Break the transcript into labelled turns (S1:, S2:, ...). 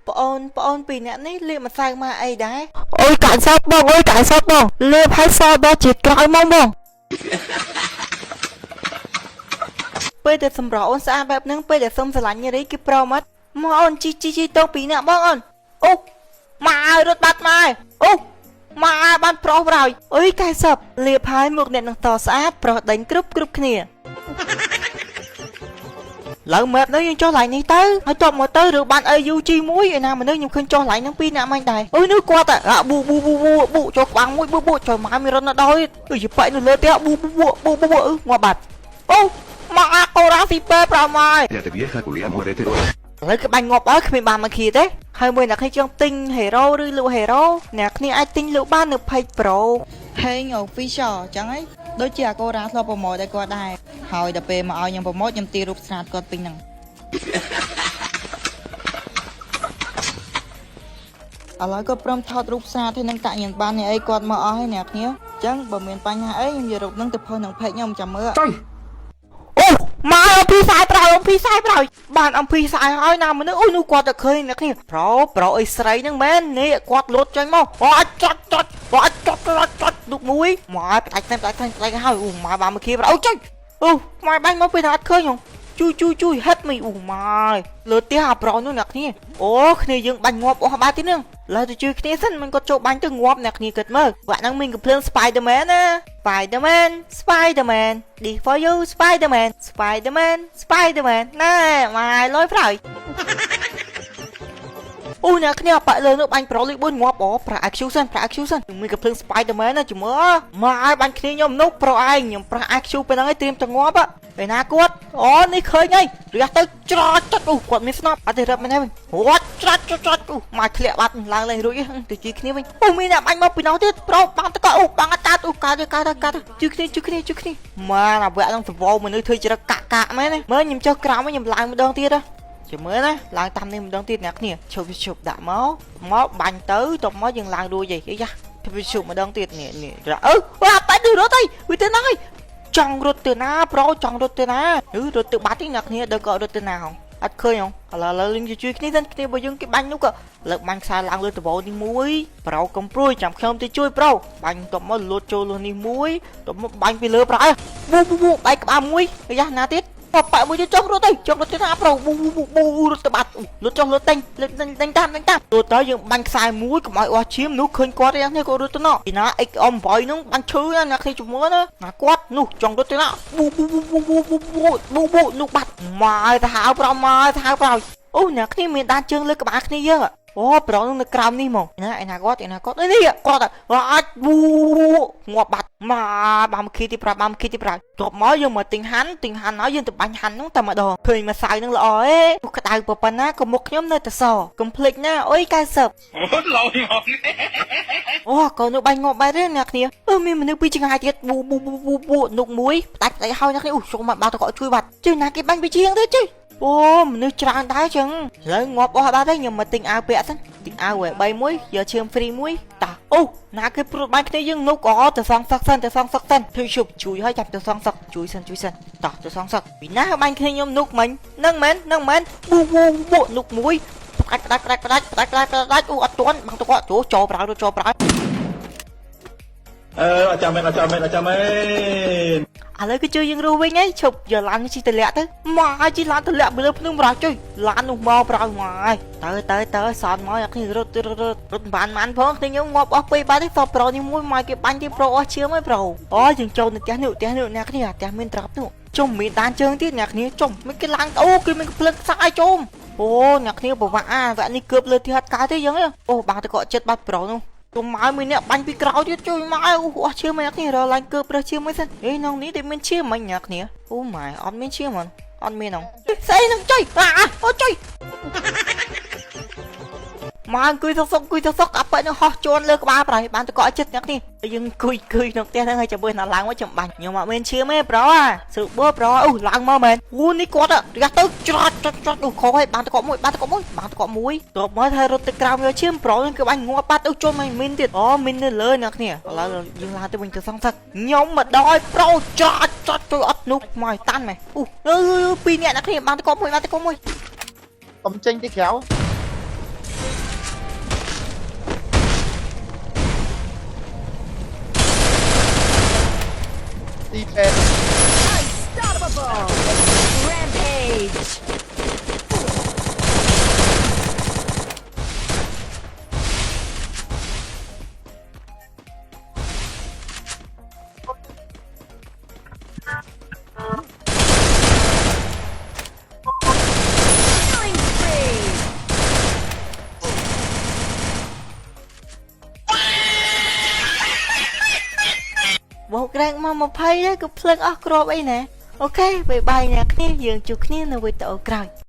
S1: ប្អូនប្អូនពីរអ្នកនេះលាបម្សៅមកអីដែរអូយកាក់សតបងអើយកាក់សតបងលាបឲ្យសដល់ជាតិក្រោយមកបងពេលដែលសម្រស់អូនស្អាតបែបហ្នឹងពេលដែលសុំស្រឡាញ់នារីគេព្រមអត់មកអូនជីជីជីទៅពីរអ្នកបងអូនអូមកឲ្យរត់បាត់មកហើយអូមកឲ្យបានប្រុសប្រោយអុយកែសពលាបហើយមុខអ្នកនឹងតស្អាតប្រុសដេញគ្រប់គ្រប់គ្នា ឡើងម៉ាប់នេះយើងចុះឡើងនេះទៅហើយតបមកទៅឬបាន AUG មួយឯណាមនុស្សខ្ញុំឃើញចុះឡើងហ្នឹងពីរអ្នកមិញដែរអុយនោះគាត់អាប៊ូប៊ូប៊ូប៊ូប៊ូចូលក្បាំងមួយប៊ូប៊ូចូលម៉ែមានរត់នៅដល់អុយប៉ែនៅលើផ្ទះប៊ូប៊ូប៊ូប៊ូប៊ូងាប់បាត់អូមកអាកូរ៉ាស៊ីពេប្រម៉ាយ
S2: Cállate vieja culia, muérete.
S1: ឥឡូវគឺបាញ់ងាប់ហើយគ្មានបានមកគ្រាទេហើយមួយអ្នកគ្នាចង់ទិញ hero ឬលក់ hero អ្នកគ្នាអាចទិញលក់បាននៅ page Pro
S3: Heng Official ចឹងហីដូចជាអាកូរ៉ាធ្លាប់ប្រម៉ូទឲ្យគាត់ដែរហើយដល់ពេលមកឲ្យខ្ញុំប្រម៉ូទខ្ញុំទីរូបស្នាតគាត់ពេញហ្នឹងឥឡូវគាត់ព្រមថតរូបស្នាតឲ្យនឹងតាក់ញ៉ាំបាននេះអីគាត់មកអស់ហើយអ្នកគ្នាចឹងបើមានបញ្ហាអីខ្ញុំយករូបហ្នឹងទៅផុសក្នុង page ខ្ញុំចាំមើល
S1: អូមកអំពីខ្សែប្រោយអំពីខ្សែប្រោយបានអំពីខ្សែហើយណាមនុស្សអូនោះគាត់ទៅឃើញអ្នកគ្នាប្រូប្រូអីស្រីហ្នឹងមែននេះគាត់លូតចេញមកអូអាចចាត់ចាត់អូអាចចាត់ចាត់ចាត់លោកមួយមកឲ្យផ្ដាច់ផ្ដាច់ផ្ដាច់ផ្ដាច់ហើយអូមកបានមកគ្នាអូចុយអូមកបាញ់មកពេលណាអត់ឃើញហងជួយជួយជួយហិតមីអូម៉ាយលើផ្ទះអាប្រុសនោះអ្នកគ្នាអូគ្នាយើងបាញ់ងាប់អស់បាត់ទីហ្នឹងឡើយទៅជួយគ្នាសិនមិនគាត់ចូលបាញ់ទៅងាប់អ្នកគ្នាគិតមើលវគ្គហ្នឹងមានកំភ្លើង Spider-Man ណា Spider-Man Spider-Man This for you Spider-Man Spider-Man Spider-Man ណែម៉ាយលយប្រយអូអ្នកគ្នាបាក់លើនោះបាញ់ប្រូលេខ4ងាប់អូប្រាក់ IQ សិនប្រាក់ IQ សិនមានកំភ្លើង Spider-Man ណាជំមើម៉ាយបាញ់គ្នាខ្ញុំនោះប្រូឯងខ្ញុំប្រាក់ IQ ពេលហ្នឹងឯងត្រៀមទៅងាប់ពេលណាគាត់អូនេះឃើញហើយរះទៅច្រចទឹកអូគាត់មានស្នប់អត់ទេរឹបមែនទេវិញរត់ច្រាច់ច្រាច់អូម៉ាយធ្លាក់បាត់ឡើងឡើងរួចទៅជីគ្នាវិញអូមានអ្នកបាញ់មកពីនោះទៀតប្រូបាំងតកអូបាំងអត់កើតអូកើតទេកើតទេកើតទេជួយគ្នាជួយគ្នាជួយគ្នាម៉ាអាវគ្គហ្នឹងសវោមនុស្សធ្វើច្រឹកកាក់កាក់មែនទេមើលខ្ញុំចុះក្រោមខ្ញុំឡើងម្ដងទៀតចាំមើលណាឡើងតាមនេះម្ដងទៀតអ្នកគ្នាឈប់ឈប់ដាក់មកមកបាញ់ទៅតបមកយើងឡើងរួចហីយ៉ាឈប់ម្ដងទៀតនេះនេះអឺអាបាញ់ទៅរត់អីវាទៅណាហើយចង់រត់ទៅណាប្រូចង់រត់ទៅណាឬរត់ទៅបាត់ទេអ្នកគ្នាដល់ក៏រត់ទៅណាហងអត់ឃើញហងឥឡូវយើងជួយគ្នាសិនគ្នាបើយើងគេបាញ់នោះក៏លើកបាញ់ខ្សែឡើងលើដបនេះមួយប្រូកំព្រួយចាំខ្ញុំទៅជួយប្រូបាញ់តបមកលូតចូលលុះនេះមួយតបមកបាញ់ពីលើប្រៃប៊ូប៊ូប៊ូបែកក្បាលមួយយ៉ាណាទៀតប៉ែមួយទៀតចុះរត់ទៅចុះរត់ទៅណាប្រូប៊ូប៊ូប៊ូរត់ទៅបាត់លូតចុះលូតតែងលូតតែងតាមតែងតាមលូតទៅយើងបាញ់ខ្សែមួយកុំឲ្យអស់ឈាមនោះឃើញគាត់យ៉ាងនេះគាត់រត់ទៅណោះពីណា XM8 នោះបាញ់ឈឺណាអ្នកគ្នាជំរឿណាណាគាត់នោះចង់រត់ទៅណាប៊ូប៊ូប៊ូប៊ូប៊ូប៊ូប៊ូប៊ូនោះបាត់ម៉ាយទៅហៅប្រម៉ាយទៅហៅប្រអូអ្នកគ្នាមានដានជើងលើក្បាលគ្នាយើងអូប្រុសនឹងនៅក្រោមនេះហ្មងណាឯណាគាត់ឯណាគាត់នេះគាត់អាចប៊ូងាប់បាត់មកបាំគីទីប្រាប់បាំគីទីប្រាប់ទប់មកយើងមកទិញហាន់ទិញហាន់ហើយយើងទៅបាញ់ហាន់ហ្នឹងតែម្ដងឃើញម្សៅហ្នឹងល្អអេក្តៅប៉ុណ្ណាក៏មុខខ្ញុំនៅតែសកុំភ្លេចណាអុយ90
S4: អូឡយមក
S1: អូកូននោះបាញ់ងាប់បែរទេអ្នកគ្នាអឺមានមនុស្សពីរចង្ហាយទៀតប៊ូប៊ូប៊ូប៊ូប៊ូនុកមួយផ្ដាច់ផ្ដាច់ហើយអ្នកគ្នាអូជុំមកបាល់តកជួយបាត់ជឿណាគេបាញ់ពីជាងទេជឿអូមនុស្សច្រើនដែរចឹងឥឡូវងាប់អស់បាត់ហើយខ្ញុំមកទិញអាវពាក់សិនទិញអាវឲ្យ3មួយយកឈាមហ្វ្រីមួយតាអូណាគេព្រួតបាញ់គ្នាយើងនុកអូទៅសងសឹកសិនទៅសងសឹកសិនធ្វើជប់ជួយហើយចាំទៅសងសឹកជួយសិនជួយសិនតោះទៅសងសឹកពីណាបាញ់គ្នាខ្ញុំនុកមិញនឹងមែននឹងមែនប៊ូប៊ូប៊ូនុកមួយផ្ដាច់ផ្ដាច់ផ្ដាច់ផ្ដាច់ផ្ដាច់ផ្ដាច់ផ្ដាច់អូអត់ទាន់បាំងតកចូលចូលប្រៅចូលប្រៅ
S4: អឺអត់ចាំមែនអត់ចាំមែនអត់ចាំមែន
S1: ឥឡូវគឺជួយយើងរស់វិញហើយឈប់យកឡានជិះទម្លាក់ទៅមកឲ្យជិះឡានទម្លាក់ពីលើភ្នំប្រោះជួយឡាននោះមកប្រោះមកហើយទៅទៅទៅសនមកអ្នកគ្នារត់រត់រត់រត់បានបានផងគ្នាខ្ញុំងាប់អស់ពេលបាត់ទេសប្រូនេះមួយមកគេបាញ់គេប្រូអស់ឈាមហើយប្រូអូយើងចូលនៅផ្ទះនេះផ្ទះនេះអ្នកគ្នាផ្ទះមានត្រាប់នោះជុំមានដានជើងទៀតអ្នកគ្នាជុំមិនគេឡើងអូគេមានភ្លើងខ្សែជុំអូអ្នកគ្នាប្រវាក់អាវគ្គនេះកើបលើទីហត់កើតទេយើងអូបាទៅកក់ចិត្តបាត់ប្រូនោះទុំមកមានអ្នកបាញ់ពីក្រោយទៀតជួយមកអូអស់ឈាមអ្នកគ្នារកឡើងកើបរើសឈាមមួយសិនអេក្នុងនេះតែមានឈាមមិញអ្នកគ្នាអូម៉ែអត់មានឈាមហ្មងអត់មានហងស្អីនឹងចុយអាអូចុយមកអង្គុយសុកសុកអង្គុយសុកសុកអាប៉ែនឹងហោះជន់លើក្បាលប្រៃបានតកក់ចិត្តអ្នកនេះយើងអង្គុយអង្គុយក្នុងផ្ទះហ្នឹងហើយចាំមើលណាឡើងមកចាំបាញ់ខ្ញុំអត់មានឈាមទេប្រូអាស្រួលបប្រូអូឡើងមកមែនអូនេះគាត់រះទៅច្រត់ច្រត់ច្រត់អូខុសហើយបានតកក់មួយបានតកក់មួយបានតកក់មួយតបមកថារត់ទៅក្រោមយកឈាមប្រូនឹងគឺបាញ់ងាប់បាត់អូជុំឲ្យមីនទៀតអូមីននៅលើអ្នកគ្នាឥឡូវយើងឡើងទៅវិញទៅសងសឹកខ្ញុំមកដល់ឲ្យប្រូច្រត់ច្រត់ជួយអត់នោះមកឲ្យតាន់មែនអូអឺពីរអ្នកអ្នកគ្នាបានតកក់មួយបានតកក់មួយ
S5: កុំចេញទៅក្រៅ
S2: ទីពេទ្យ
S5: Unstoppable. Rampage. Killing spree.
S1: បោក rank មក20ដែរក៏ភ្លឹងអស់គ្រាប់អីណែOK bye bye អ្នកគ្នាយើងជួបគ្នានៅវីដេអូក្រោយ។